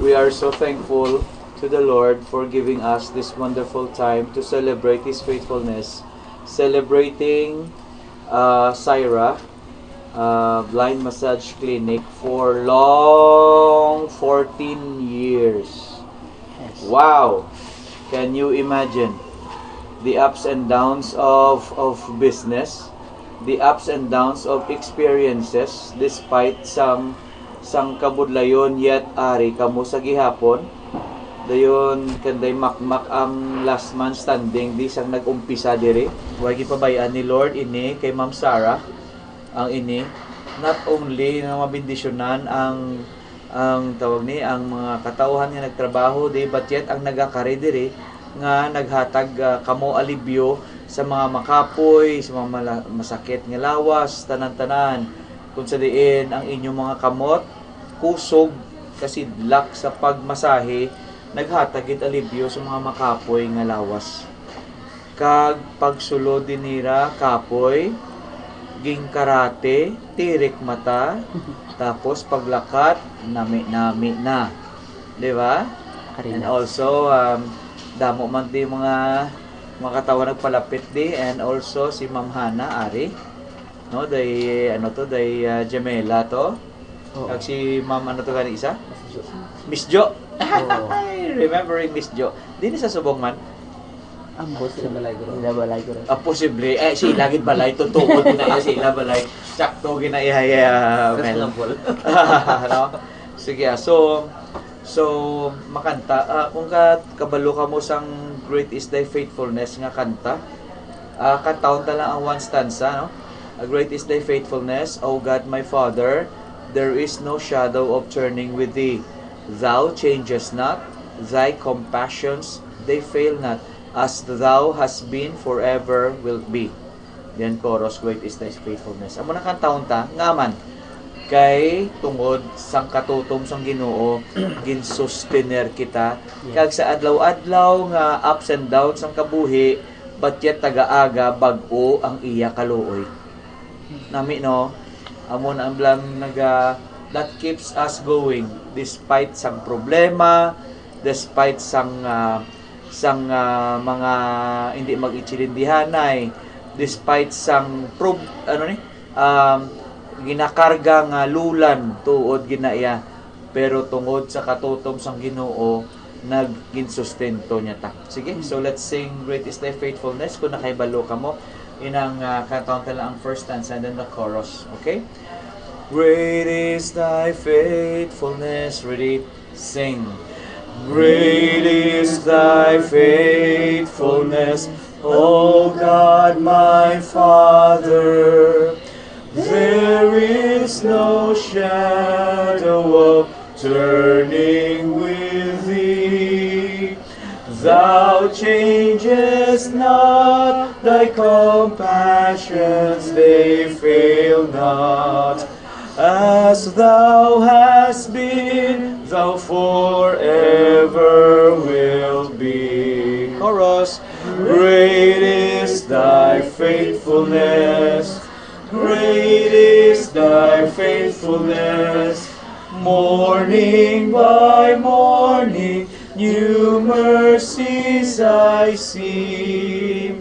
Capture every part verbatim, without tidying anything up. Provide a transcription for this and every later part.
We are so thankful to the Lord for giving us this wonderful time to celebrate His faithfulness, celebrating uh, Syra uh, Blind Massage Clinic for long fourteen years. Wow! Can you imagine the ups and downs of, of business, the ups and downs of experiences, despite sang, sang kabudlayon, yet ari kamo sa gihapon? Dayon, kanday makmak ang last man standing, di sang nag-umpisa diri. Way gipabay-an ni Lord ini kay Ma'am Sarah, ang ini, not only nga mabendisyonan ang, ang tawag ni, ang mga katawhan nga nagtrabaho di, but yet ang nagakari diri nga naghatag, ah, kamo alibyo sa mga makapoy, sa mga mala-, masakit nga lawas, tanan-tanan. Kung sa diin ang inyong mga kamot kusog, kasidlak sa pagmasahe, naghatag gid alibyo sa mga makapoy nga lawas. Kag pagsulod dinira, kapoy, ginkarate, tirik mata, tapos paglakat, nami-nami na. Di ba? Ari And na. also, um, damo man di mga, mga katawa nagpalapit di, and also si Ma'am Hana, ari. No, day, ano to, day, ah, Jamela to. Oo. Kag si Ma'am, ano to gani isa? Mas Jo. Miss Jo. Oo. Ay, remembering Miss Jo. Di ni sa subong man? Ambot Sila sila. Balay, guro. Sila balay, guro. Ah, posible. Eh, sila gid balay. Tutuod na iya sila balay. Sakto gina iya, iya, Mel. Reasonable. No? Sige, ah, so, so, makanta. Ah, kung ka, kabalo ka mo sang Great is Thy Faithfulness nga kanta, ah, kantahon ta lang ang one stanza, no? Ah, great is thy faithfulness, O God my Father, there is no shadow of turning with thee. Thou changest not, thy compassions, they fail not. As thou hast been, forever wilt be. Then chorus, great is thy faithfulness. Amo na kantahon ta, nga man, kay tungod sang katutom sang Ginoo, ginsustener kita. Yeah. Kag sa adlaw-adlaw nga ups and downs sang kabuhi, but yet taga-aga, bag-o ang iya kaluoy. Nami, no? Amo na ang blang naga-, that keeps us going despite sang problema, despite sang, ah, sang, ah, mga hindi mag-itsilindihanay, despite sang prob-, ano ni, um, ginakarga nga lulan tuod gina iya, pero tungod sa katutom sang Ginoo, nagginsustento niya ta. Sige, so let's sing Great is Thy Faithfulness. Kung nakahibalo ka mo, inang, ah, kantahon ta lang ang first stanza and then the chorus. Okay? Great is thy faithfulness. Ready? Sing. Great is thy faithfulness, O God my Father. There is no shadow of turning with thee. Thou changest not, thy compassions, they fail not. As thou hast been, thou forever wilt be. Chorus. Great is thy faithfulness. Great is thy faithfulness. Morning by morning, new mercies I see.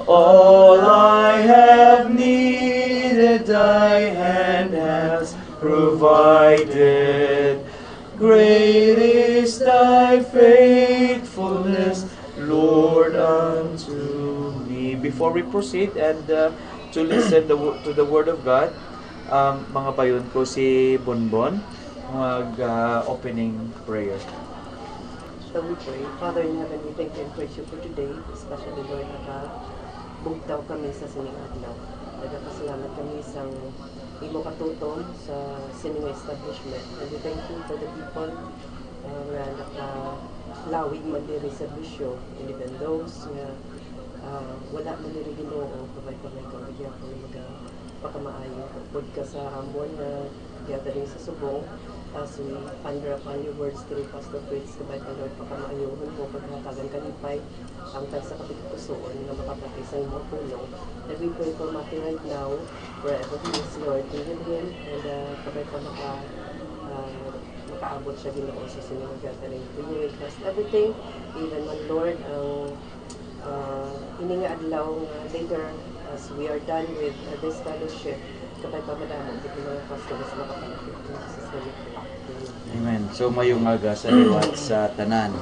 All I have needed, thy hand has provided. Great is thy faithfulness, Lord, unto me. Before we proceed and, uh, to listen the wo-, to the word of God, um, mangabayon ko si Bonbon mag, uh, opening prayer. Shall we pray? Father in heaven, we thank you and praise you for today, especially, Lord, nakabugtaw kami sa sining adlaw. Nagapasalamat kami sa imo katutom sa sini nga establishment. And we thank you for the people, uh, nga nakalawig man diri sa bisyo, and even those nga, uh, wala man diri, Ginoo, kabay-kabay ka, bigyan ko nga magpakamaayo. Upod ka sa amon nga gathering sa subong, as we ponder upon your words through Pastor Fritz, kabay ka, Lord, pakamaayohon mo, paghatagan kalipay, ang tayo sa kapigpusoon nga makapati sa imong pulong. And we pray for Maki right now, wherever he is, Lord, be with him, and, uh, kabay pa maka, uh, Abot siya, Ginoo, sa sining health and everything, we request everything, even man, Lord, ang, ah, ini nga adlaw nga later, as we are done with, uh, this fellowship, kabay pa madamo gid ang mga customers makapalapit. In Jesus' name we pray. Amen. Amen. So, mayong aga sa liwat sa tanan.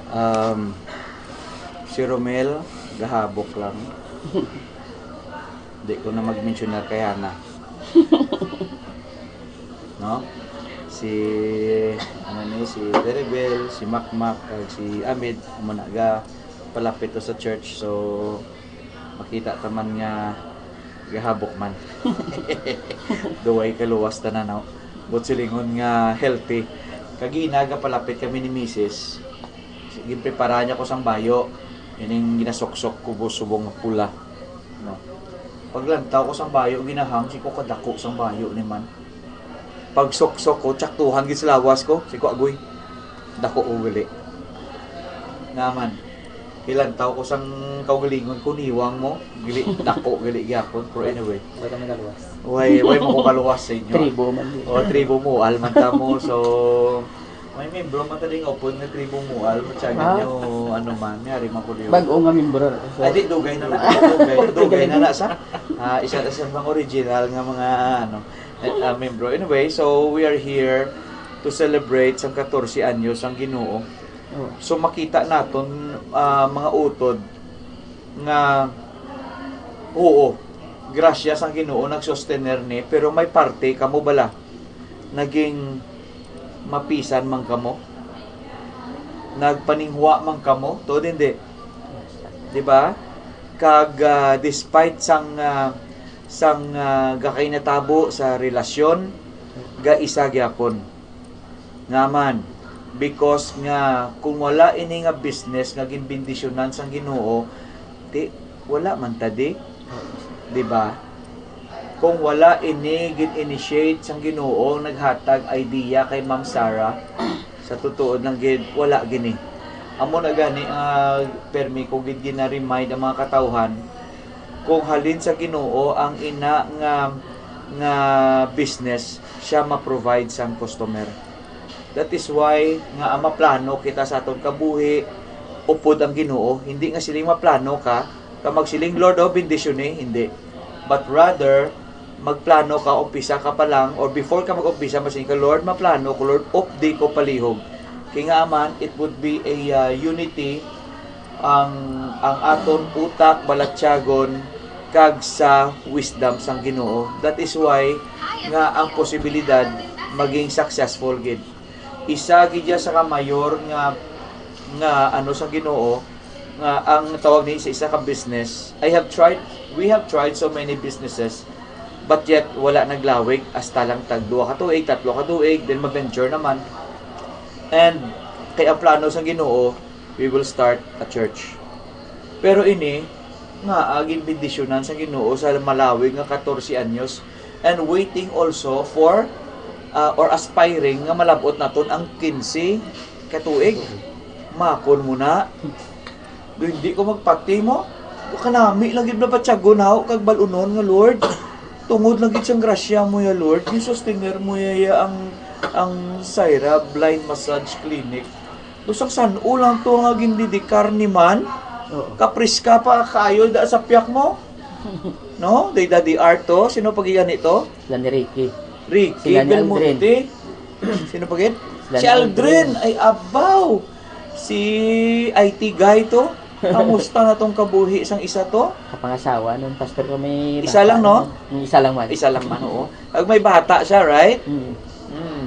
Um, si Romel, gahabok lang. Di ko na mag-mensionar kay Hana. No? Si, ano ni, si Teribel, si Makmak, kag si Amid, amo na ga palapit to sa church. So, makita ta man nga gahabok man. Duway kaluwas tanan, no? But silingon nga healthy. Kagina, gapalapit kami ni misis. Ginprepara niya ko sang bayo. Ining ginasuksok ko bu-, subong nga pula. No? Paglantaw ko sang bayo, ginahang, si ko kadako sang bayo ni man. Pagsuksok ko, tsaktuhan gid sa lawas ko. Si ko, agoy, dako ko gali. Naman, hilantaw ko sang kaugalingon ko, niwang mo, gali, dako gali gyapon. Pero anyway, Wala na kaluwas. Why, why mo ko kaluwas sa inyo? Tribo man yun. O, tribo mo, alman ta mo. So, may membro man ta ding upod nga tribo mo, alman siya Ah. ganyo, ano man, may ari man ko liyo. Bag-o nga membro. So, Ay, di, dugay na na. Dugay, dugay na na sa, ah, isa na sa mga original nga mga, ano, eh, ah, membro. Anyway, so we are here to celebrate sang katorse anyos ang Ginoo. Oh. So, makita naton, ah, mga utod nga, oo, grasya sang Ginoo nagsostener ni, pero may parte kamo bala naging mapisan man kamo? Nagpaninghwa man kamo? Tuod hindi. Di ba? Kag, ah, despite sang, ah, sang, ah, gakay natabo sa relasyon, gaisa gyapon. Nga man, because nga kung wala ini nga business nga ginbendisyonan sang Ginoo, ti, wala man ta di. Di ba? Kung wala ini gin-initiate sang Ginoo, naghatag idea kay Ma'am Sarah, sa tutuod lang gid, wala gini. Amo na gani, ah, permi ko gid gina-remind ang mga katawhan, kung halin sa Ginoo ang ina nga, nga business, siya ma-provide sang customer. That is why nga ang maplano kita sa aton kabuhi, upod ang Ginoo. Hindi nga siling maplano ka, ka magsiling, "Lord, oh, bendisyoni," hindi. But rather, magplano ka, umpisa ka pa lang, or before ka mag-umpisa, masiling ka, "Lord, maplano ko, Lord, updi ko palihog." Kay nga man, it would be a, uh, unity ang, ang aton utak, balatyagon, kag sa wisdom sang Ginoo. That is why nga ang posibilidad maging successful gid. Isa gid ya sa ka mayor nga, nga ano sa Ginoo, nga ang tawag ni sa isa ka business. I have tried, we have tried so many businesses, but yet wala naglawig, hasta lang tag duha ka tuig, tatlo ka tuig, then ma-venture naman. And kay ang plano sa Ginoo, we will start a church. Pero ini nga, ah, ginbendisyonan sa Ginoo sa malawig nga katorse anyos, and waiting also for, ah, or aspiring nga malab-ot naton ang kinse ka tuig. Makon mo na. Do hindi ko magpati mo. Kanami lang gid nabatyagon haw kag bal-unon nga, Lord. Tungod lang gid sang grasya mo ya, Lord. Yung sustainer mo ya, ya ang, ang Syra Blind Massage Clinic. Lusang san-o lang to nga gindidikar ni man. Oo. Kapriska pa kaayo da sa piyak mo. No? Day Daddy Art to. Sino pa gani to? Sila ni Ricky. Ricky Sila ni Belmonte. Aldrin. Sino pa gid? Sila Si ni Aldrin. Aldrin. Ay, abaw. Si I T guy to. Kamusta na tong kabuhi sang isa to? Kapangasawa nun, pastor, kami Isa bata lang, no? nun. Yung isa lang man. Isa lang man, oo. Ag may bata siya, right? Mm. Mm.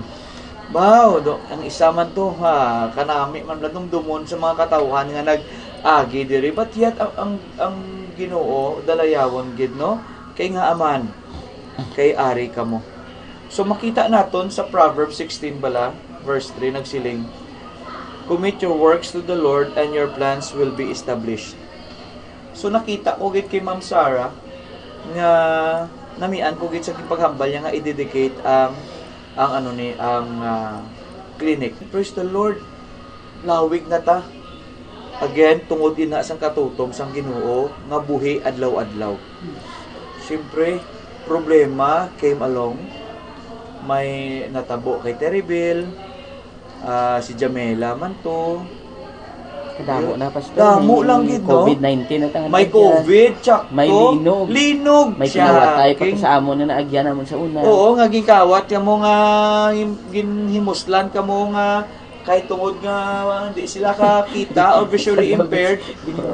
Wow, do, ang isa man to, ha, kanami man lang dumdumon sa mga katawhan nga nag-agi diri. But yet, ang, ang, ang Ginoo, dalayawon gid, no? Kay nga aman, kay ari kamo. So, makita naton sa Proverbs sixteen bala, verse three, nagsiling, "Commit your works to the Lord and your plans will be established." So, nakita ko gid kay Ma'am Sarah nga namian ko gid sa gipaghambal niya nga i-dedicate ang, ang ano ni, ang, ah, clinic. Praise the Lord. Lawig na ta. Again, tungod ina sang katutom sang Ginoo nga buhi adlaw-adlaw. Siyempre, problema came along. May natabo kay Teribel, ah, si Jamela man to. Kadamo na, Pastor. Damo May lang gid, no? COVID nineteen na tangan May na. COVID, tsakto. May linog. Linog. May Siya, kinawatay pa king- to sa amo na naagyan naman sa una. Oo, nga gikawat ka mo nga him- ginhimuslan ka mo nga kay tungod nga hindi sila kakita or visually impaired,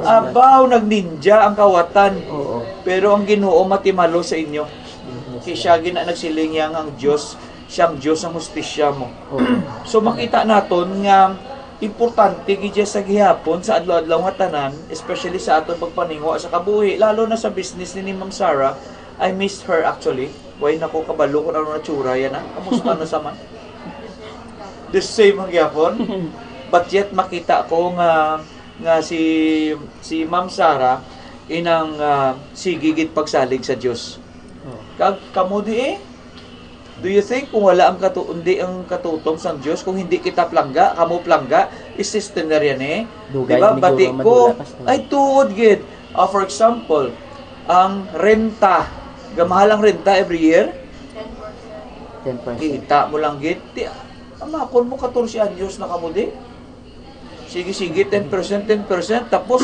abaw, nagninja ang kawatan. Oo. Pero ang Ginoo matimalo sa inyo. Kay siya gina nagsiling yang ang Dios, siyang Dios ang hustisya mo. Oo. So makita naton nga importante gid siya sa gihapon sa adlaw-adlaw nga tanan, especially sa aton pagpaningwa sa kabuhi, lalo na sa business ni Ma'am Sarah. I missed her actually. Why nako kabalo kung ano na tsura yan, ah? Kamusta na sa man? The same ang gihapon. But yet makita ko nga nga si si Ma'am Sarah inang ah, sige gid pagsalig sa Dios. Oo. Kag kamo di eh? Do you think kung wala ang katu hindi ang katutom sang Dios, kung hindi kita plangga, kamo plangga, is system na riyan eh? Dugay Di ba? ni Bati Guro ko, madula, Pastor. Ay tuod gid. Ah, for example, ang renta, gamahal ang renta every year, Ten percent. kita mo lang gid. Ti, amakon mo, katorse anyos na kamo di. Sige, sige, ten percent, ten percent. Tapos,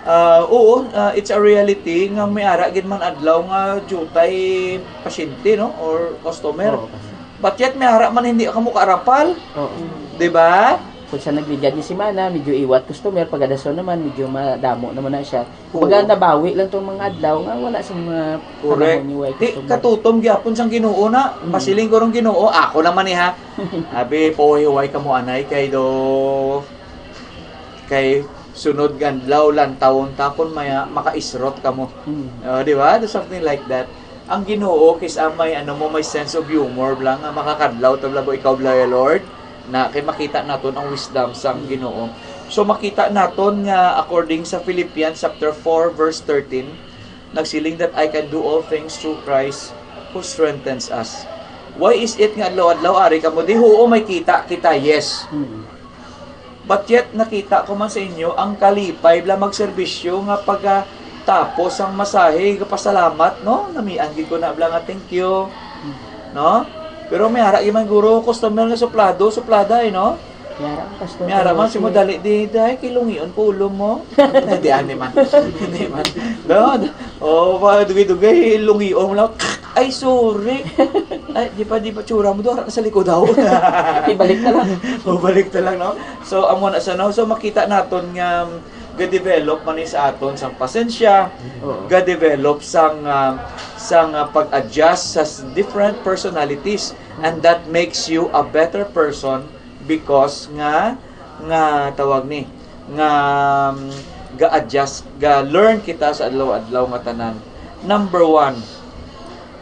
ah, oo, ah, it's a reality nga may ara gid man adlaw nga jutay pasyente, no? Or customer. Oo, Pastor. But yet, may ara man hindi kamo kaarapal. Oo. Di ba? Kung sa nagligyad ni semana, medyo iwat customer, pagkadason naman, medyo madamo naman na siya. Kumbaga, Oo. nabawi lang tong mga adlaw nga wala sa mga Correct. panahon ni White Di, customer. katutom gyapon sang Ginoo na. Mm. Pasiling ko rong Ginoo, ako naman ni ha. Abi, pahuway-huway kamo anay kay do kay sunod nga adlaw lang tawon ta kun may makaisrot kamo. Mm. Ah, di ba? Do something like that. Ang Ginoo kis may ano mo may sense of humor bla nga makakadlaw ta bla bo ikaw bla ya Lord na kay makita naton ang wisdom sang Ginoo. So makita naton nga according sa Philippians chapter four verse thirteen, nagsiling that I can do all things through Christ who strengthens us. Why is it nga adlaw-adlaw ari kamo di huo may kita kita, yes. Mm. But yet nakita ko man sa inyo ang kalipay bla magserbisyo nga pagkatapos sang masahe gapasalamat, no? Namian gid ko na bla nga thank you. No? Pero may ara gyud man guro customer nga suplado, suplada eh, no? Yara ang pastor. May ara man si mo dali di dai kay lungion ko ulo mo. Hindi ani man. Hindi man. No? Oh, pa dugay-dugay lungion mo lang. Ay, sorry. Ay, di pa di pa tsura mo do, ara na sa likod daw. Ibalik na lang. O balik na lang, no? So amo na sa, no? So makita naton nga ga-develop man ni sa aton sang pasensya, Oo. ga-develop sang ah, sang ah, pag-adjust sa s- different personalities, and that makes you a better person because nga nga tawag ni nga um, ga-adjust, ga-learn kita sa adlaw-adlaw nga tanan. Number one,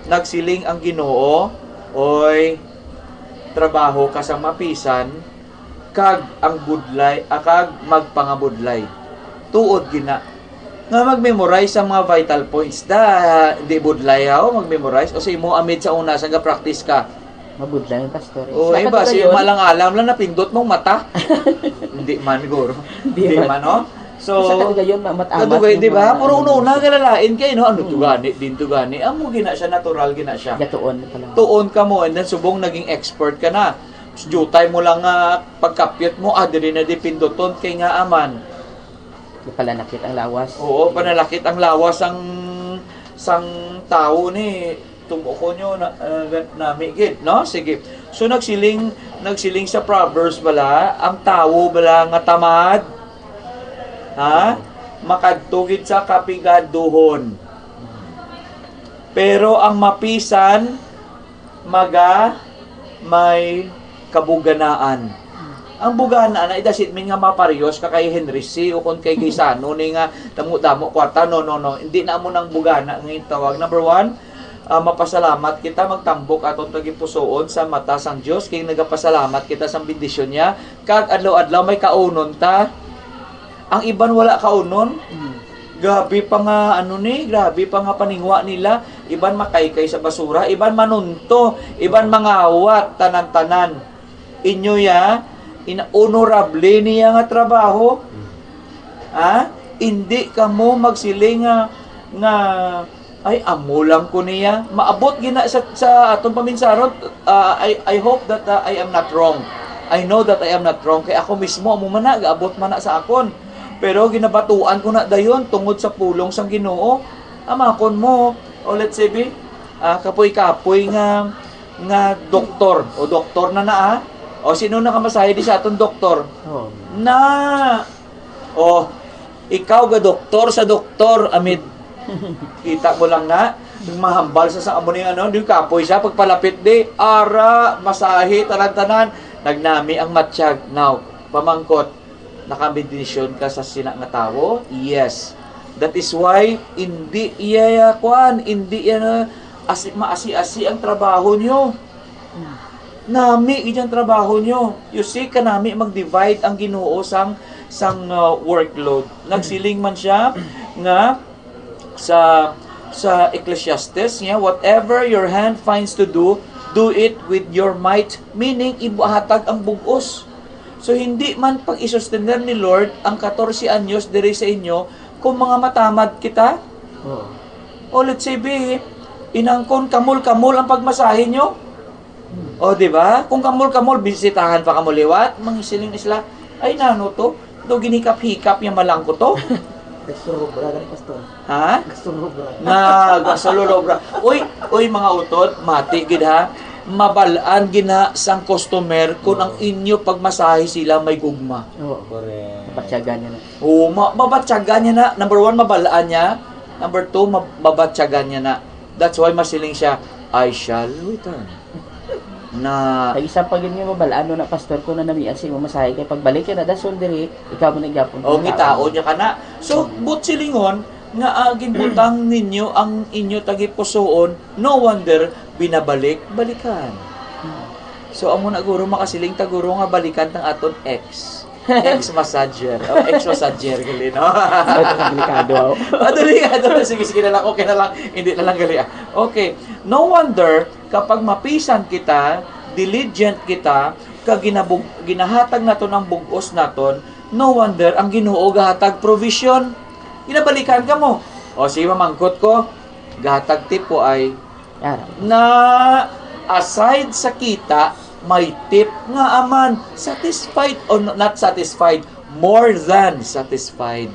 nagsiling ang Ginoo, oy, trabaho ka sa mapisan, kag ang budlay, ah, kag magpangabudlay. Tuod gina. Nga mag-memorize sa mga vital points da, di budlay haw, mag-memorize o sa imo amid sa una sa ga-practice ka. Mabudlay ang pastor. O Sa iba, si katugayon, malang alam lang napindot mong mata. Hindi man guro. Di Hindi man. man, no? So, Sa katugayon, ma- matamat Kadugay, yung di ba? mga Puro ano, una-una, galalain kayo, no? Ano, Mm. tugani, din tugani. Amo gina siya, natural gina siya. Gatuon pa lang. Tuon ka mo, and then subong naging expert ka na. Jutay mo lang nga pagkapyot mo, ah, diri na di pinduton kay nga aman. Panalakit ang lawas. Oo, panalakit ang lawas sang sang tawo ni tumuko nyo na, uh, nami gid, no? Sige. So nagsiling nagsiling sa Proverbs bala, ang tawo bala nga tamad, ha? Makadto gid sa kapigaduhon. Pero ang mapisan maga may kabuganaan. Ang bugana na, it doesn't mean nga maparehas ka kay Henry C o kung kay Gaisano ni nga damo-damo kwarta. No, no, no. Hindi na mo nang bugana nga yung tawag. Number one, ah, mapasalamat kita, magtambok aton tagipusoon sa mata sang Dios, kay nagapasalamat kita sa bendisyon niya. Kag adlaw-adlaw may kaunon ta. Ang iban wala kaunon. Mm. Grabe pa nga, ano ni, grabe pa nga paningwa nila. Iban makaykay sa basura, iban manunto, iban mangawat, tanan-tanan. Inyo ya, in honorable niya nga trabaho. Ha? Hindi kamo magsiling nga, nga Ay, amo lang ko niya. Maabot gina sa, sa atong paminsaron. Ah, I, I hope that, ah, I am not wrong. I know that I am not wrong. Kay ako mismo, amo man na, gaabot man na sa akon. Pero ginabatuan ko na dayon tungod sa pulong sang Ginoo. Amakon mo, o let's say, be, ah, kapoy-kapoy nga, nga doktor. O doktor na na, ah. O sino nakamasahe di sa atong doktor? Oh. Na, o, ikaw ga doktor sa doktor, amid. Kita mo lang na, yung mahambal sa sa amo ni ano, yung kapoy siya, pagpalapit di, ara, masahe, tanan-tanan, nagnami ang matsyag. Now, pamangkot, nakabendisyon ka sa sina nga tawo? Yes. That is why, hindi iya, kuan, hindi iya na, asi, maasi-asi ang trabaho nyo. Nami gid ang trabaho nyo. You see, kanami mag-divide ang Ginoo sang, sang, uh, workload. Nagsiling man siya nga sa, sa Ecclesiastes niya, "Whatever your hand finds to do, do it with your might." Meaning, ibuhatag ang bug-os. So, hindi man pag-isustener ni Lord ang katorse anyos diri sa inyo kung mga matamad kita? Oo. O let's say, be, inangkon kamol-kamol ang pagmasahe nyo. O, di ba? Kung kamol-kamol, bisitahan pa kamo liwat, mangisiling sila, "Ay, nano to? Do ginikap-hikap niya malangko to?" Nagsurobra gani, Pastor. Ha? Nagsurobra. Nagsulobra. Uy, uy, mga utod, mati gid ha. Mabal-an gid na sang customer kung ang inyo pagmasahe sila may gugma. Oo. Correct. Mabatyagan niya na. Oo, ma-, mabatyagan niya na. Number one, mabal-an niya. Number two, mab-, mabatyagan niya na. That's why masiling siya, "I shall return." Na Kay isa pa gid nga mabal-an na, Pastor, kung nanamian sa imo masahe, kay pagbalik ka na dason diri, ikaw mo na gyapon O, ang ngitaon tao. Niya ka na. So, Hmm. But silingon nga, ah, ginbutang ninyo ang inyo tagipusoon, no wonder binabalik-balikan. Hmm. So, amo na guro, makasiling ta guro nga balikan tang aton ex. Ex massager. O, ex massager, gali, no? Ito sa delikado, aw. Ah, delikado na. Sige, sige na lang. Okay na lang. Hindi na lang, gali, ah. Okay. No wonder, kapag mapisan kita, diligent kita, kag ginabug-, ginahatag naton ang bug-os naton, no wonder ang Ginoo gahatag provision. Ginabalikan ka mo. O, sige, mamangkot ko. Gahatag tip ko ay Ara. Na aside sa kita, may tip nga aman, satisfied o n-, not satisfied, more than satisfied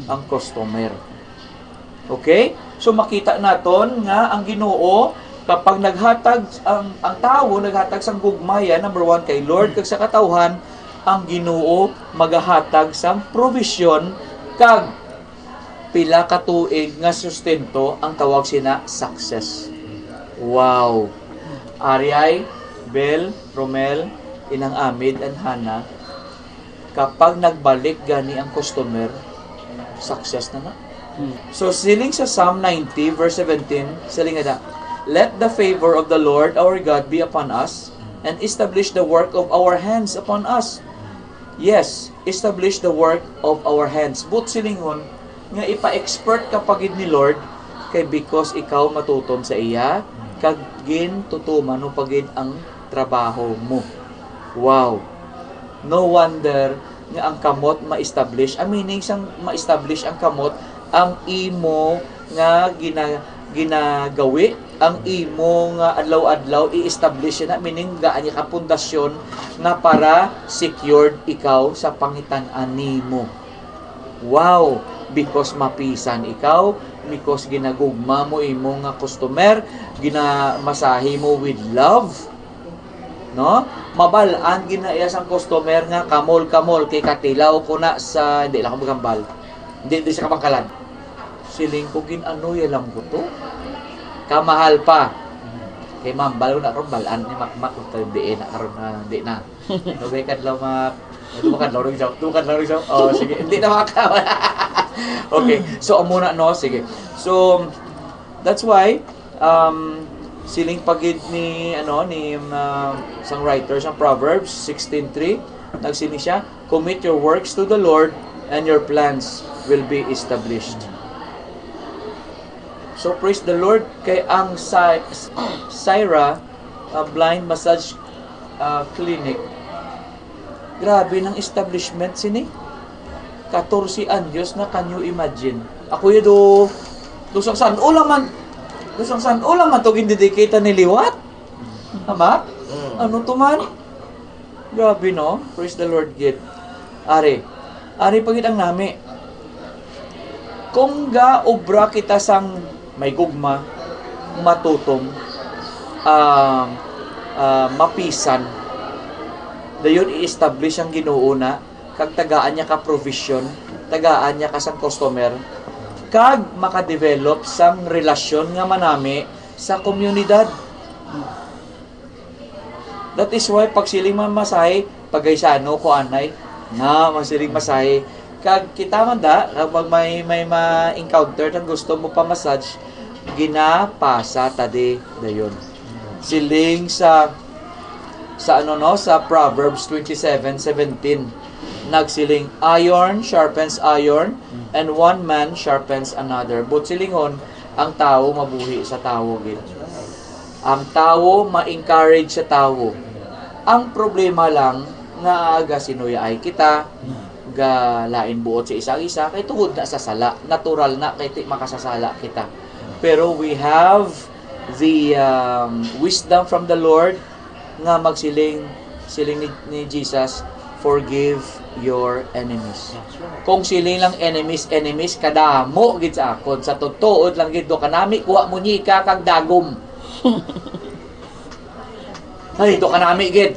ang customer. Okay? So, makita naton nga ang Ginoo, kapag naghatag, ang, ang tawo naghatag sang gugmaya, number one, kay Lord, kag sa katawhan, ang Ginoo magahatag sang provision kag pila ka tuig nga sustento ang tawag sina success. Wow! Ariay, Bel, Romel, Inang Amid, and Hana, kapag nagbalik gani ang customer, success na na. Hmm. So, siling sa Psalm ninety, verse seventeen, siling nga, "Let the favor of the Lord our God be upon us, and establish the work of our hands upon us." Yes, establish the work of our hands. But silingon nga ipa-expert ka pa gid ni Lord, kay because ikaw matutom sa iya, kag gintutuman mo pa gid ang trabaho mo. Wow! No wonder nga ang kamot ma-establish. Ang meaning sang ma-establish ang kamot, ang imo nga gina-, ginagawi, ang imo nga adlaw-adlaw, i-establish na, meaning gaan niya ka pundasyon nga para secured ikaw sa pangitan-an nimo. Wow! Because mapisan ikaw, because ginagugma mo imo nga customer, ginamasahe mo with love, no? Mabal-an gid na iya sang customer nga, "Kamol, kamol, kay katilaw ko na sa," hindi lang ako magambal. Hindi, hindi sa kabangkalan. Siling ko, "Gin-ano ya lang ko to? Kamahal pa." Kay mambal ko na karon, bal-an ni Makmak, kung tayo diin na karon na, di na. Dugay kadlaw, Mak. Dugay kadlaw rin siya. Dugay kadlaw rin siya. Oh, sige. Hindi na maka-, okay. So, amo na, no? Sige. So, that's why, um, siling pa gid ni, ano, ni, um, sang writer, sang Proverbs sixteen three, nagsiling siya, "Commit your works to the Lord, and your plans will be established." So, praise the Lord, kay ang Sy-, Syra, uh, blind massage, uh, clinic, grabe ng establishment sini. Katorse anyos na, can you imagine? Ako yun do, do sa san-o lang man, Sang san-o lang man to gindedicate ni liwat? Tama? Mm. Ano to man? Grabe, no? Praise the Lord, gid. Ari, ari pa gid ang nami. Kung gaobra kita sang may gugma, matutom, ah, ah, mapisan, dayon i-establish ang Ginoo na, kag tagaan niya ka provision, tagaan niya ka sang customer, kag makadevelop sang relasyon nga manami sa komunidad. That is why pag siling man masahe, pagaysano ko anay, na masiling masahe. Kag kita man da, kapag may, may ma-encounter kag gusto mo pa-massage, ginapasa ta di dayon. Siling sa, sa ano, no, sa Proverbs twenty-seven seventeen, nagsiling, "Iron sharpens iron, and one man sharpens another." But silingon, ang tawo mabuhi sa tawo gid. Ang tawo ma-encourage sa tawo. Ang problema lang nga aga sinuyaay kita, ga lain buot sa isa-isa, kay tungod na sa sala. Natural na kay ti makasasala kita. Pero we have the, um, wisdom from the Lord nga magsiling, siling ni, ni Jesus, "Forgive your enemies." That's right. Kung siling lang enemies, enemies, kadamo gid sa akon. Sa tutuod lang gid, do kanami, kuha mo nyika kag dagom. Ay, do kanami gid.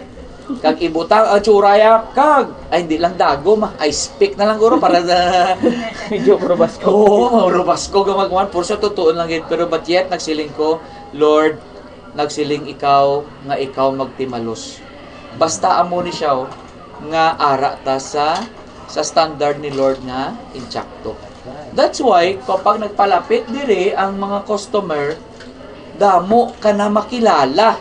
Kag ibutang ang tsuraya, kag, ay, hindi lang dagom, ah. Ice pick na lang guro para sa Medyo puro basko. Oo, puro basko gamagwan. Puro sa tutuon lang gid. Pero but yet, nagsiling ko, "Lord, nagsiling ikaw nga ikaw magtimalos." Basta amo ni siya, oh, nga ara ta sa, sa standard ni Lord nga insakto. That's why, kapag nagpalapit diri ang mga customer, damo ka na makilala.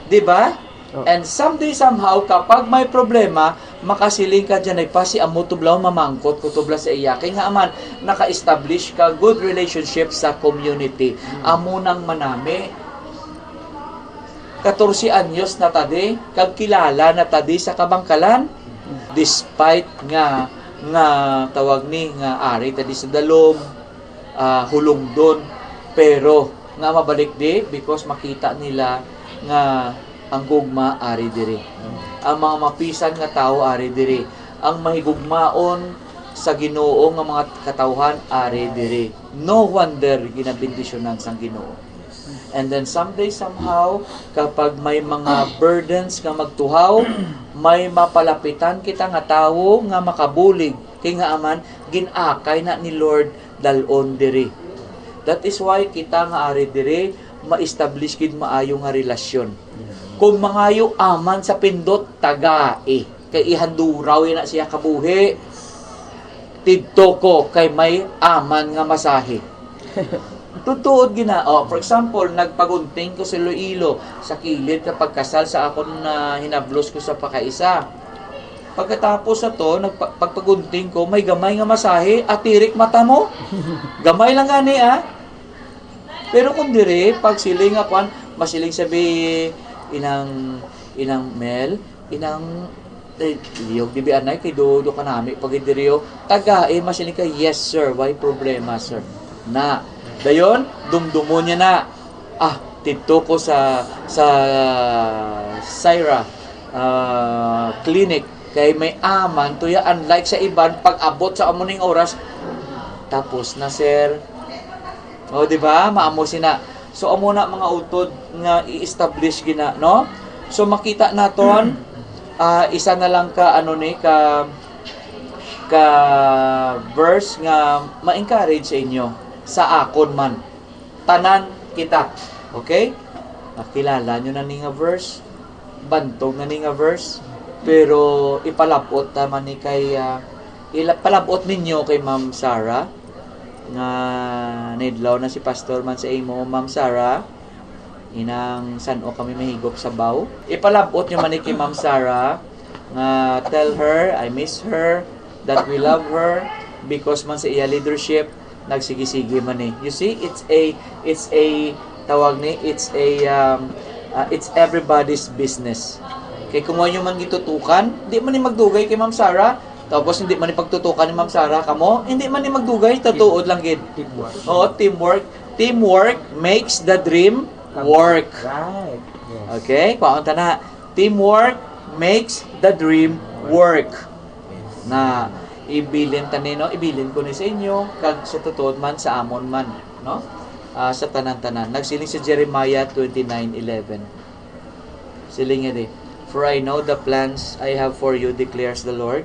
Di ba? Oh. And someday, somehow, kapag may problema, makasiling ka dyan, "Ay, pa, si amo to balaw, mamangkot ko to bala sa iya." Kay nga man, naka-establish ka good relationship sa community. Hmm. Amo nang manami. Katorse anyos na ta di, kag kilala na ta di sa kabangkalan. Despite nga, nga tawag ni, nga ari ta di sa dalom, ah, hulungdon, pero nga mabalik di because makita nila nga ang gugma ari diri. Ang mga mapisan nga tawo ari diri. Ang mahigugmaon sa Ginoo nga mga katawhan ari diri. No wonder ginabendisyonan sang Ginoo. And then someday, somehow, kapag may mga burdens nga magtuhaw, may mapalapitan kita nga tawo nga makabulig, kay nga aman, gin-akay na ni Lord dal-on diri. That is why kita nga ari diri, ma-establish gid maayo nga relasyon. Kung mangayo aman sa pindot, tagai. Kay ihanduraw na siya kabuhi. Tidto ko kay may aman nga masahe. Tutuod gina. Oh, for example, nagpagunting ko sa Iloilo, sa kilid sa pagkasal sa akon na hinablos ko sa pakaisa. Pagkatapos sa to, nagpa-, pagpagunting ko, may gamay nga masahe, atirik mata mo. Gamay lang gani, ah. Pero kung diri, pag siling nga kwan, masiling sabi, inang, inang Mel, inang, eh, liyog di bi anay, kay do, do kanami pag diri, oh. Taga, eh, masiling ka, "Yes, sir. Way problema, sir." Na, dayon, dumdumon niya na, "Ah, tidto ko sa, sa Syra, ah, clinic. Kay may aman to ya, unlike sa iban, pag abot sa amo ning oras, tapos na, sir." O, di ba? Maamo sina. So, amo na mga utod nga i-establish gina, no? So, makita naton, ah, isa na lang ka, ano ni, ka, ka verse nga ma-encourage sa inyo, sa akon man. Tanan kita. Okay? Nakilala nyo na ni nga verse. Bantog na ni nga verse. Pero ipalab-ot naman ni kay, ah, ila-, palab-ot ninyo kay Ma'am Sarah nga naidlaw na si Pastor man sa imo, Ma'am Sarah. Inang san-o kami mahigop sa baw. Ipalab-ot nyo man ni kay Ma'am Sarah nga tell her, I miss her, that we love her because man sa iya leadership, nagsigi-sige man eh. You see, it's a, it's a, tawag ni, it's a, um, uh, it's everybody's business. Kay kung wala nyo man gitutukan, di man ni magdugay kay Ma'am Sarah. Tapos hindi man ni pagtutukan ni Ma'am Sarah, kamo, hindi man ni magdugay, tatuod lang gid. Teamwork. Oo, teamwork. Teamwork makes the dream work. Right. Yes. Okay? Kwaon ta na. Teamwork makes the dream work. Na ibilin ta ni, no? Ibilin ko ni sa inyo, kag sa tutuod man, sa amon man, no? Ah, sa tanan-tanan. Nagsiling si Jeremiah twenty-nine eleven. Siling niya di, "For I know the plans I have for you, declares the Lord,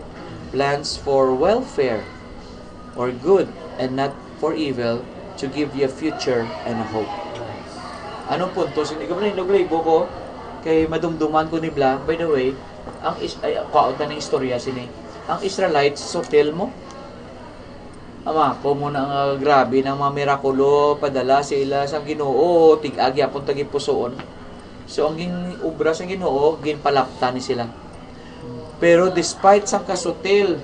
plans for welfare or good, and not for evil, to give you a future and a hope." Anong punto? Sini ko man, nagulay ko kay madumduman ko ni Bla. By the way, ang is ay, kwaon ta ng istorya sini. Ang Israelites, sutil mo. Ama, ko mo na nga grabe ng mga mirakulo, padala sila sa Ginoo, tig-agi apon tagipusoon. So, ang gin-, obra sa Ginoo, ginpalapta ni sila. Pero despite sang kasutil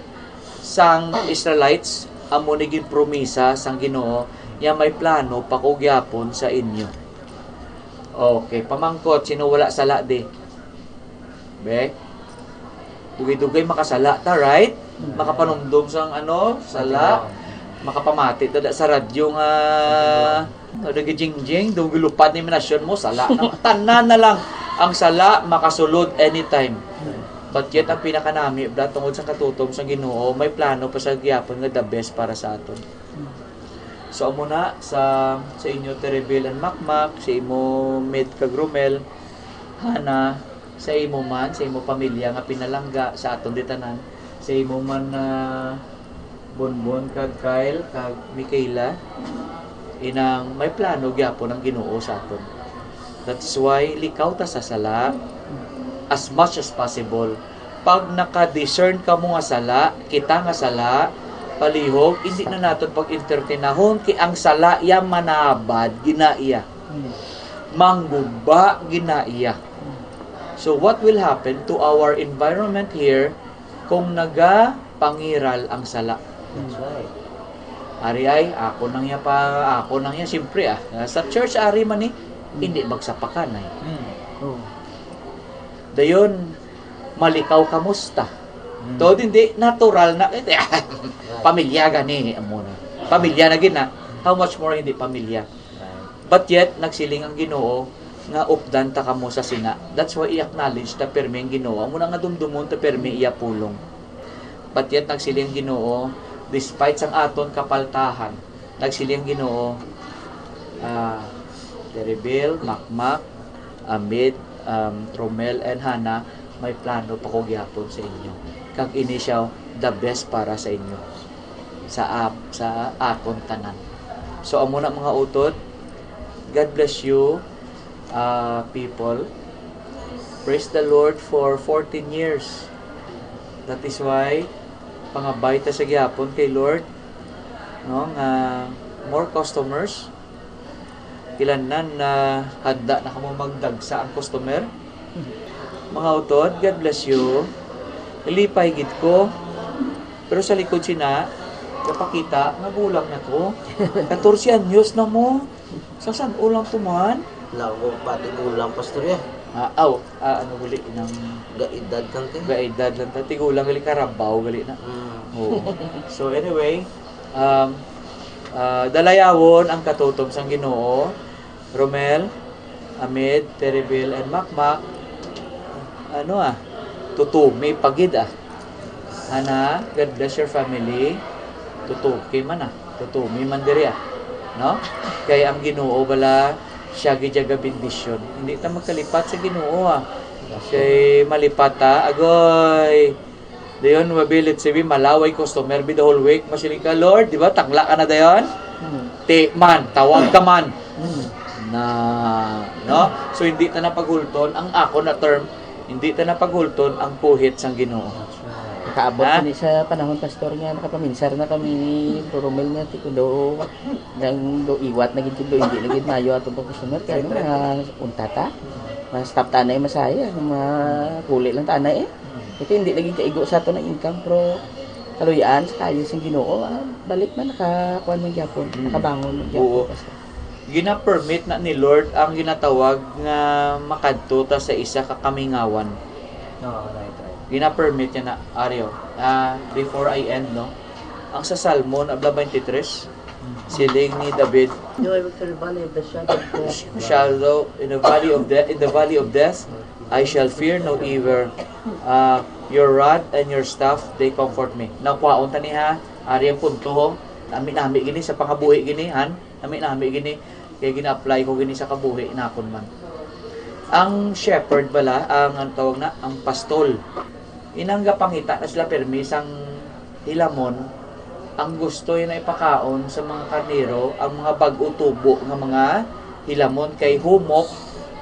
sang Israelites, amo ni ginpromisa sang Ginoo, nga may plano pa ko gyapon sa inyo. Okay, pamangkot, sino wala sala di? Be? Dugay-dugay makasala ta, right? Makapanumdom sang ano, sala. Makapamati ta da sa radyo nga, ano, nagijingjing, dugay lupad ni minasyon mo, sala na. Tanan na lang ang sala, makasulod anytime. But yet, ang pinakanami, bla, tungod sa katutom sa Ginoo, may plano pa sa gyapon nga the best para sa aton. So, amo na sa, sa inyo, Teribel and Makmak, sa imo, Med kag Romel, Hana, sa imo man, sa imo pamilya nga pinalangga, sa aton di tanan, sa imo man, ah, Bonbon kag Kyle kag Michaela, inang may plano gyapon ang Ginoo sa aton. That is why likaw ta sa sala as much as possible. Pag naka-discern kamo nga sala, kita nga sala, palihog, hindi na naton pag-entertainahon, kay ang sala iya manabad, ginaiya. Mangguba, ginaiya. So what will happen to our environment here kung nagapangiral ang sala? That's right. Ari ay, ako nang iya pa, ako nang iya, siyempre ah. Sa church, ari man eh, hindi magsapakan ay. Oh. Dayon, malikaw kamusta? Mm. Tod hindi, natural na. Pamilya gani, amo na. Pamilya na gid na. How much more hindi pamilya? Right. But yet, nagsiling ang Ginoo nga updan ta kamo sa sina. That's why i-acknowledge ta pirmi ang Ginoo. Amo na nga dumdumon ta pirmi iya pulong. But yet, nagsiling ang Ginoo, despite sang aton kapaltahan, nagsiling ang Ginoo, ah, Teribel, Makmak, Amid, um, Romel, and Hana, may plano pa ko gyapon sa inyo. Kag ini siya the best para sa inyo, sa ap-, sa aton tanan. So, amo na, mga utod. God bless you, uh, people. Praise the Lord for fourteen years. That is why pangabay ta sa gyapon kay Lord, no, nga more customers. Kilanlan na handa na kamo magdagsa ang customer. Mga utod, God bless you. Nalipay gid ko. Pero sa likod sina, napakita nga gulang na ko. Katorse anyos na mo. Sa san-o lang to man? Lago pa tigulang, pastor, eh. Ah, aw, ah, ano gali nang Gaedad kang te. Gaedad lang ta. Tigulang gali, karabaw gali na. Mm. Oo. So anyway, um, ah, dalayawon ang katutom sang Ginoo. Romel, Amid, Teribel, and Makmak. Ano ah? Tutumi pa gid ah. Ana, God bless your family. Tutuki man ah. Tutumi man diri ah. No? Kay ang Ginoo bala, siya gid siya gabendisyon. Hindi ta magkalipat sa Ginoo ah. Kay malipat ta, agoy. Dayon, mabilit sibi, malaway customer bi the whole week. Masiling ka, "Lord, di ba, tangla ka na dayon?" Hmm. Ti man, tawag ka man. Hmm. Na, no? So, hindi ta na paghulton. Ang ako na term, hindi ta na paghulton ang kuhit sang Ginoo. Nakaabot Ha? kami sa panahon, Pastor, nga nakapaminsar na kami ni Bro Romel nga ti kundo nang do iwat na gid kundo hindi na gid mayo atong pag-customer kay ano, mga unta ta. Mas stop tanay masaya, mga kuli lang tanay eh. Ito hindi lagi kaigo sa ato ng income, pero kaluyaan sa kayo sa Ginoo, ah, balik man nakakuan man gyapon, Mm. nakabangon man Oo. gyapon, Pastor. Gina-permit na ni Lord ang ginatawag nga makadto ta sa isa ka kamingawan. No, right, right. Gina-permit niya na, Ario. Ah, before I end, no? Ang sa Salmo, abla twenty-three, Siling ni David, Do I walk through the valley of the shadow of death? shadow in the valley of death, in the valley of death, I shall fear no evil. Uh, your rod and your staff, they comfort me. Nakuhaon ta ni ha, ari ang punto ho. Nami-nami gini sa pangabuhi gini, han? Nami-nami gini. Kaya gina-apply ko gini sa kabuhi nakon man. Ang shepherd bala, ang, ang tawag na, ang pastol. Inang gapangita na sila permi sang hilamon, ang gusto yun na ipakaon sa mga karnero ang mga bag-o tubo nga mga hilamon kay humok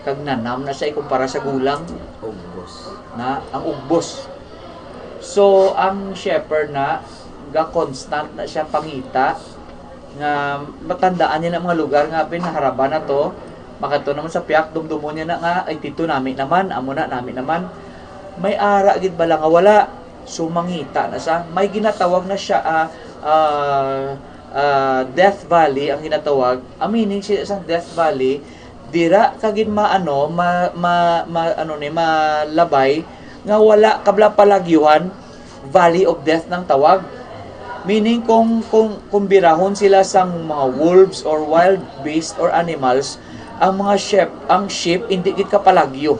kag nanam na siya ikumpara sa gulang Ugbos. na ang ugbos. So, ang shepherd na ga-constant na siya pangita nga matandaan niya na mga lugar nga pinaharaba na to, makadto naman sa piak, dumdumon niya na nga, "Ay, dito nami naman, amo na, nami naman." May ara gid bala nga wala. So, mangita na siya. May ginatawag na siya, ah, ah, ah, Death Valley ang ginatawag. Ang meaning siya sa Death Valley, dira ka gid maano, ma, ma, ma, ano ni, malabay nga wala ka bala palagyuhan, Valley of Death nang tawag. Meaning, kung, kung, kung birahon sila sang mga wolves or wild beast or animals, ang mga sheep, ang sheep, hindi gid kapalagyo.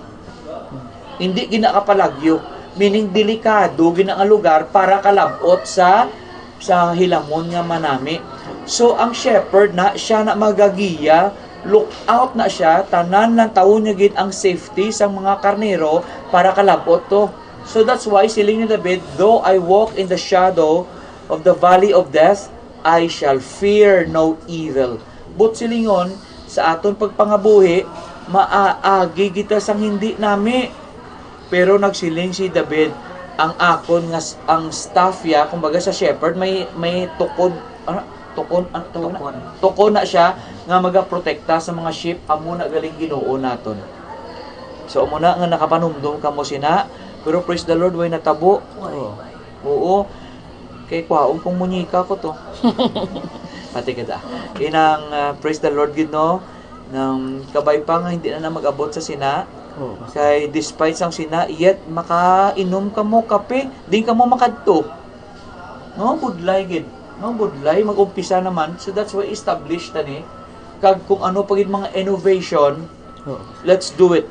Hindi gid na kapalagyo. Meaning, delikado gid na nga lugar para kalabot sa, sa hilamon nga manami. So, ang shepherd na, siya na magagiya, look out na siya, tanan lang tawon niya gid ang safety sang mga karnero para kalabot to. So that's why siling ni David, "Though I walk in the shadow of the valley of death, I shall fear no evil." But silingon, sa aton pagpangabuhi, maaagi kita sang hindi nami. Pero nagsiling si David, "Ang akon nga s- ang staff ya, kumbaga sa shepherd, may may tukod, ano, tukon, ano tawag na? Tukon. Tukon na siya nga magaprotekta sa mga sheep, amo na galing Ginoo naton." So, amo na nga nakapanumdom kamo sina, pero praise the Lord, way natabo. Why? Oh. Oo. Kay kwaon kong munyika ko to. Pati ka da. Inang, ah, praise the Lord gid, no? Nang kabay pa nga hindi na na mag-abot sa sina. Oh. Kay despite sang sina, yet makainom kamo kape, din kamo makadto. No, budlay gid. No, budlay, mag-umpisa naman. So that's why established tani. Kag kung ano pa gid mga innovation, Oh. let's do it.